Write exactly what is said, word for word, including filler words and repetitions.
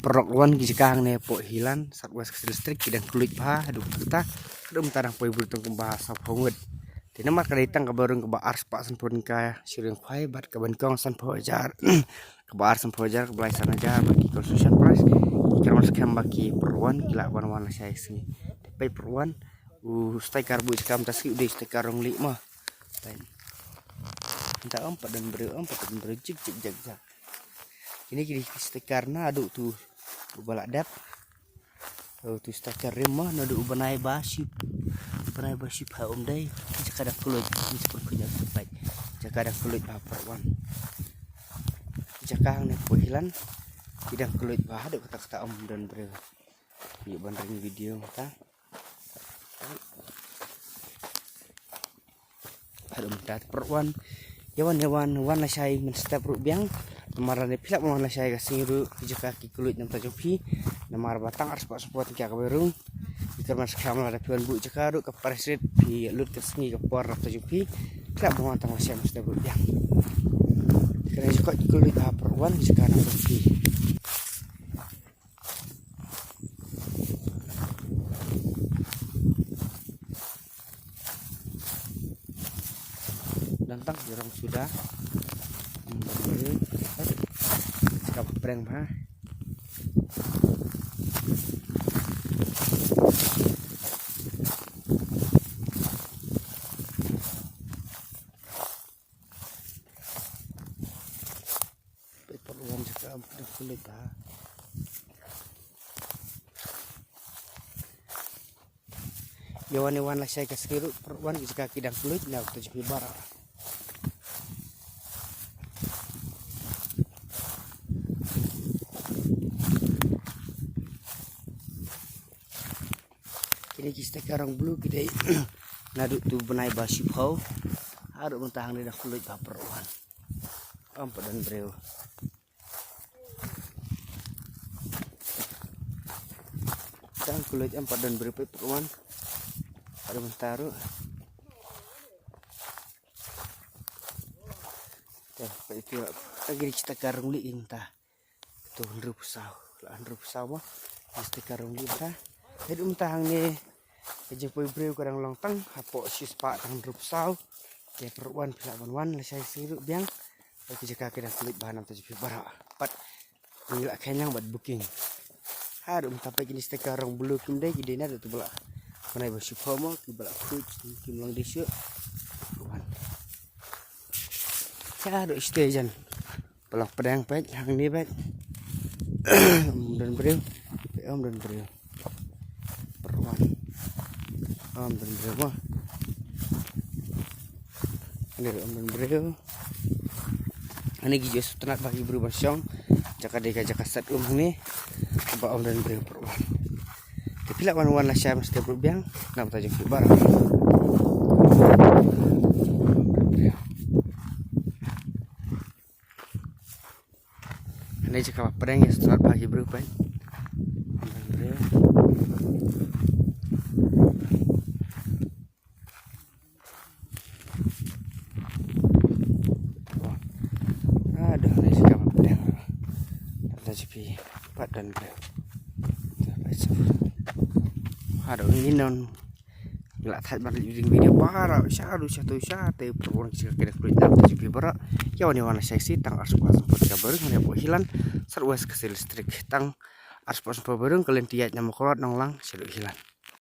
Paralok, wan ki jaka hangne hapoh Hilland, South West Khasi Hills District, ki dang kylluid bha haduh katta katta, haduh mynta dang poi bun tang kumba sawphew ngut. Te namar ka dei tang kaba rung kaba ar spah sanphew tyngka shi ryngkhwai bad kaba nyngkong sanphew hajar, kaba ar sanphew hajar, kaba lai san hajar, bad ki construction price ki kyrmen skhem ba ki, paralok wan, ki lah ban wan lashai sngi. Te peit paralok wan, u sticker buh jaka mynta sngi u dei sticker rong lieh mo. Peit. Mynta ym pat don briew, ym pat don briew, jik jik jak jak. Kine ki dei ki sticker naduh utu uba la dep. Utu sticker rim mo, naduh u bnai ba ship. Bnai ba ship ha um dei. Jaka dang kylluid, jaka dang kylluid, peit. Jaka dang kylluid bha, paralok wan. Jaka hangne hapoh Hilland ki dang kylluid bha haduh katta katta, ym don briew. Ïa ban ring video mynta. Haduh mynta, paralok wan. Ïa wan, ïa wan, wan lashai mynstep ruh biang. Namar lada phi lah ban wan lashai ka sngi ruh, ki jaka ki kylluid na bynta jong phi. Namar ba tang ar spah sanphew tyngka kaba rung. Ki kyrmen skhem lada phi wan buh jaka ruh ka price rate, phi lut ka sngi ka por na bynta jong phi. Phi lah ban wan tang lashai mynstep ruh biang. Kane jaka ki kylluid bha, paralok wan, jaka na bynta jong phi. Don tang ki rong suda. Hmm, ka pyrshah bha. Peit paralok wan, jaka ym pat dang kylluid bha. Ïa wan, ïa wan lashai ka sngi ruh, paralok wan, ki jaka ki dang kylluid na bynta jong phi baroh. Kine ki sticker rong blue ki dei naduh utu bnai ba shiphew haduh mynta hangne dang kylluid bha, paralok wan. Ym pat don briew. Dang kylluid, ym pat don briew, peit paralok wan. Haduh mynta ruh. Te peit ïa ki, ka dei ki sticker rong lieh mynta. Utu hynriewphew saw, la hynriewphew saw mo. Ki sticker rong lieh mynta. Haduh mynta hangne ka jingpoi briew ka dang long tang hapoh shispah tang hynriewphew saw. Te paralok wan, phi lah ban wan lashai sngi ruh biang. Ki jaka ki dang kylluid bha na bynta jong phi baroh. Pat ngi la kheiñ lang bad booking. Haduh mynta peit kine ki sticker rong blue kim dei, ki dei naduh utu ba la bnai ba shiphew mo, kiba la khuid, kim long dei shuh. Wan. Haduh station. Paralok pdeng, peit hangne, peit. Ym don briew. Peit, ym don briew. Paralok wan. Ym don briew mo. Hangne ruh ym don briew. Hangne ki ju sngewtynnat ba ki briew ban shong. Jaka dei ka jaka sat um hangne. Ba ym don briew, paralok wan. Te phi lah ban wan lashai mynstep ruh biang na bynta jong phi baroh. Hangne jaka ba pdeng, ïa sngewtynnat ba ki briew, peit. Aduh, hangne jaka ba pdeng. Bynta jong phi, pat don briew. Te peit shuh. Haduh, ngi don. Ngi la thait ban leit ring video baroh shaduh shaduh shaduh, paralok wan, ki jaka ki dang kylluid na bynta jong phi baroh. Ïa wan, ïa wan lashai sngi, tang ar spah sanphew tyngka ba rung hangne hapoh Hilland, South West Khasi Hills District, tang ar spah sanphew ba rung, ka lynti ïaid na Mawkyrwat, Nonglang shaduh Hilland.